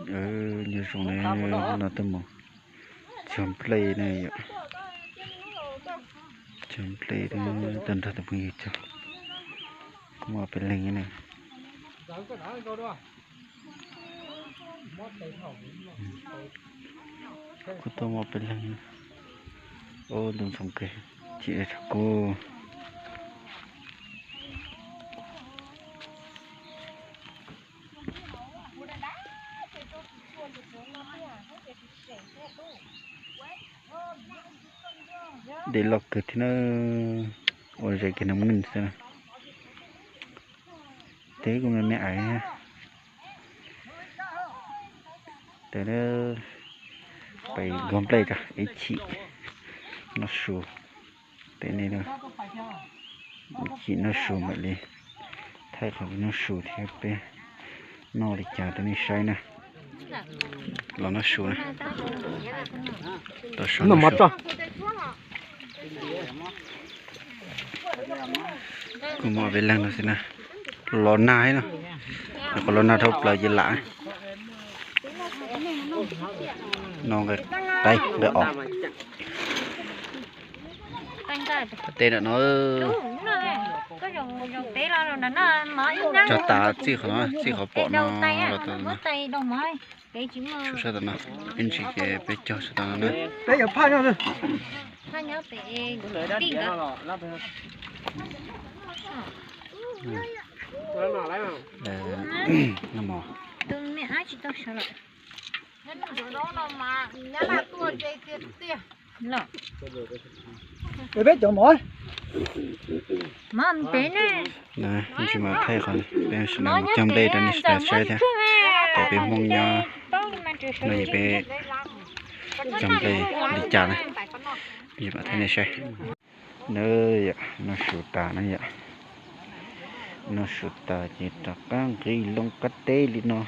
Nyob zoo na, no tuaj mus cog nplej na yom. Cog nplej, tuaj nrog tus phooj ywg cog. Kuj muaj peb leeg na. Kuj tuaj muaj peb leeg. Ub, ntuj ntxhoo kawg, chim dhau kuv. Dej loj kawg thiab na, ua zes kiag nws muaj neeg xwb na. Tes kuj me me ais. Tes pais nkaug nplej tso ib chim noj su. Tes nej, ib chim noj su mam li thaij qhov noj su thiab peb noj li cas rau nej saib na. Los noj su na. Kuj muaj peb leeg no xwb na. Los nag no, nyuam qhuav los nag dhau plaws ces lam no nqe qaib nqe os. Teb ntawm no cog tas txij qhov no, txij qhov pom no los tas no. Sab tom no, ib ntsis ces peb cog sab tom no na. Peb cov mov. Ib ntsis mam thaij qhov peb sawv daws mus cog nplej rau nej sawv daws saib thiab. Ces peb Hmoob nyob no ces peb cog nplej li cas na, ib ntsis mam thaij nej saib. Na yom, noj su tas na yom. Noj su tas ces rov qab nqis loo qab teb li no.